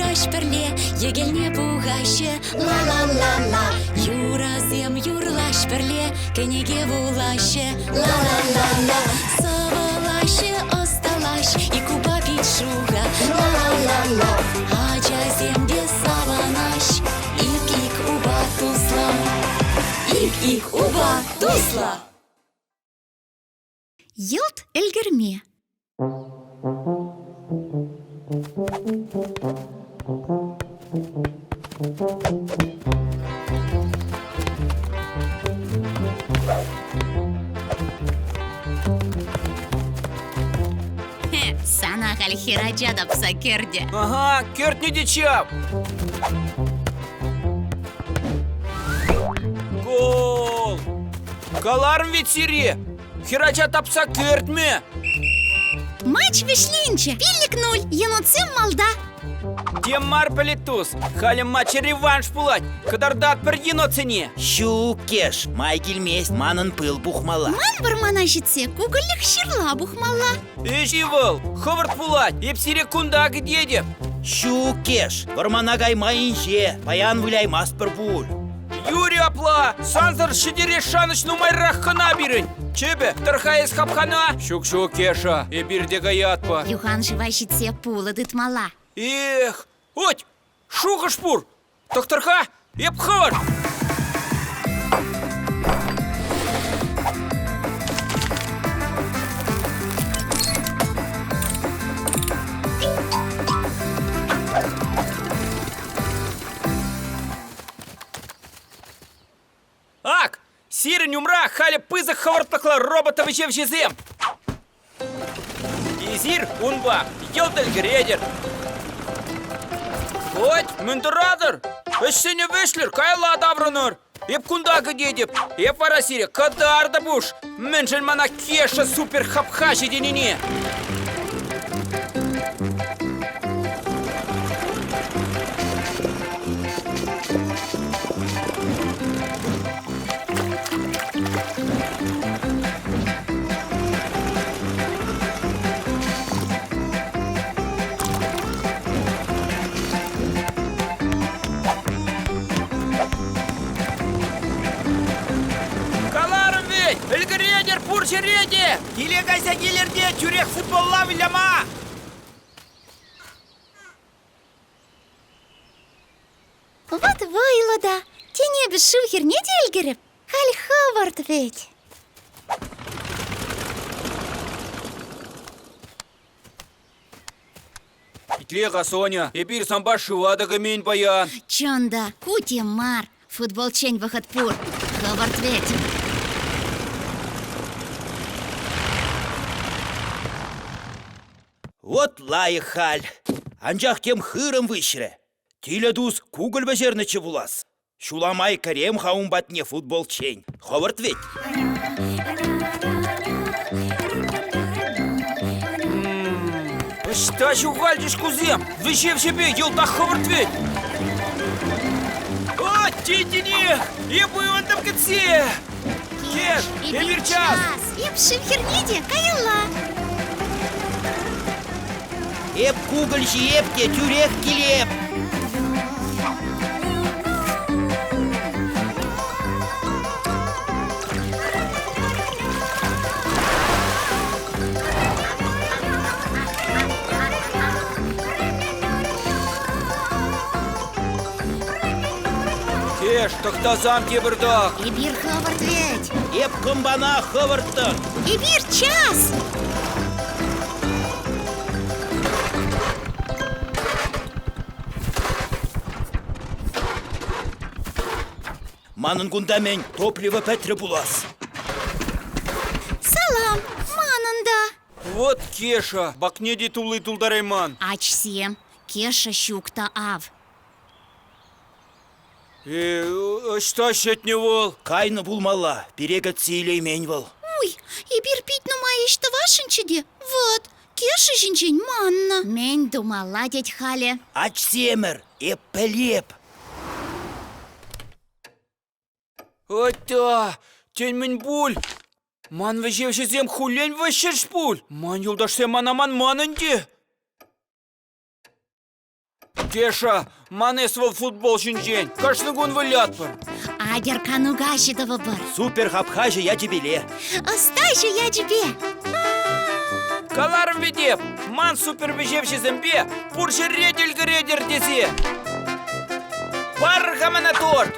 юрлаҫ пӗрле, йӗкелне пухаҫҫӗ. Ла-ла-ла-ла. Юрӑсем юрлаҫ пӗрле, кӗнеке вулаҫҫӗ. Ла-ла-ла-ла. Сӑвӑлаҫҫӗ, ӑсталаҫ, ик упа пит шухӑ. Ла-ла-ла-ла. Ачасем те савӑнаҫ, ик-ик упа туслӑ. Ик-ик упа туслӑ. Йӑлт ӗлкӗрме. Сана халь хӗрача тапса кӗртӗ. Ага, кӗртнӗ те чап. Гол! Каларӑм ведь сире, хӗрача тапса кӗртмӗ. Матч вӗҫленчӗ. 5-0. Енотсем малта. Тем мар, пӗлет тус. Халӗ матч реванш пулать. Кӑтартатпӑр енотсене. Ҫук, Кеш, май килмест, манӑн пыл пухмалла. Ман вӑрмана ҫитсе кукӑльлӗх ҫырла пухмалла. Ӗҫ-и вӑл? Хӑвӑрт пулать. Эп сире кунта кӗтетӗп. Ҫук, Кеш, вӑрмана кайма инҫе. Паян выляймастпӑр пуль. Юрий апла, сансӑр ҫӗнтерес шанӑҫ нумайрах кӑна пирӗн. Чӗпӗ, тӑрха эс хапхана. Ҫук-ҫук, Кеша, эпир те каятпӑр. Юхан шыва ҫитсе пулӑ тытмалла. Эх, оть, шухӑш пур. Тӑхтӑр-ха, эп хӑвӑр. Ак, сирӗн умра халӗ пысӑк хӑвӑртлӑхлӑ робот вӗҫевҫисем. Эсир унпа йӑлт ӗлкӗретӗр. Хӑть мӗн тӑратӑр? Ӗҫсене вӗҫлӗр, каялла таврӑнӑр. Эп кунта кӗтетӗп. Эп вара сире кӑтартӑп уш, мӗншӗн мана Кеша супер хапхаҫӑ тенине. Каларӑм вӗт, ӗлкӗретӗр пур ҫӗре те! Киле кайса килӗр те тӳрех футболла выляма! Вӑт вӑйлӑ та! Тен, эпӗ шыв хӗрне те ӗлкӗрӗп? Халь хӑвӑрт вӗт! Итле-ха, Соня, эпир санпа шыва та кӗмен паян. Чӑн та, ку тем мар. Футболччен вӑхӑт пур. Хӑвӑрт вӗт. Вот лайӑх халь. Анчах тем хырӑм выҫрӗ. Тилӗ тус кукӑль пӗҫернӗччӗ пулас. Ҫула май кӗрем-ха ун патне футболччен. Хӑвӑрт вӗт. Ӑҫта ҫухалчӗҫ кусем? Вӗҫевҫӗпе йӑлтах хӑвӑрт вӗт. О, тетӗнех! Эп ывӑнтӑм кӗтсе! Кеш, эпир час! Эп шыв хӗрне те каялла. Эп кукӑль ҫиеп те тӳрех килеп. Кеш, тӑхтасам тепӗртак. Эпир хӑвӑрт вӗт. Эп кӑмпана хӑвӑрттӑн. Эпир час. Манӑн кунта мӗн, топливо пӗтрӗ пулас. Салам, манӑн та. Вот Кеша, бакне те тулли тултарайман. Ачсем, Кеша ҫук та ав. Э, ӑҫта ҫӗтнӗ вӑл? Кайнӑ пулмалла, пире кӗтсе илеймен вӑл. Уй, эпир пит нумай ӗҫ тӑвасшӑнччӗ те, вот, Кеша ҫинчен маннӑ. Мӗн тумалла тет халӗ? Ачсемӗр, эп пӗлеп. Атя, тен мӗн пуль? Ман вӗҫевҫӗсем хуллен вӗҫҫӗҫ пуль. Ман юлташсем мана манман ӗнтӗ. Кеша, ман эс вӑл футбол ҫинчен. Кашни кун вылятпӑр. Атьӑр кану каҫӗ тӑвӑпӑр. Супер хапхаҫӑ ячӗпеле. Ӑстаҫӑ ячӗпе. Каларӑм вӗт эп, ман супер вӗҫевҫӗсемпе пур ҫӗре те ӗлкӗретӗр тесе. Пар-ха мана торт!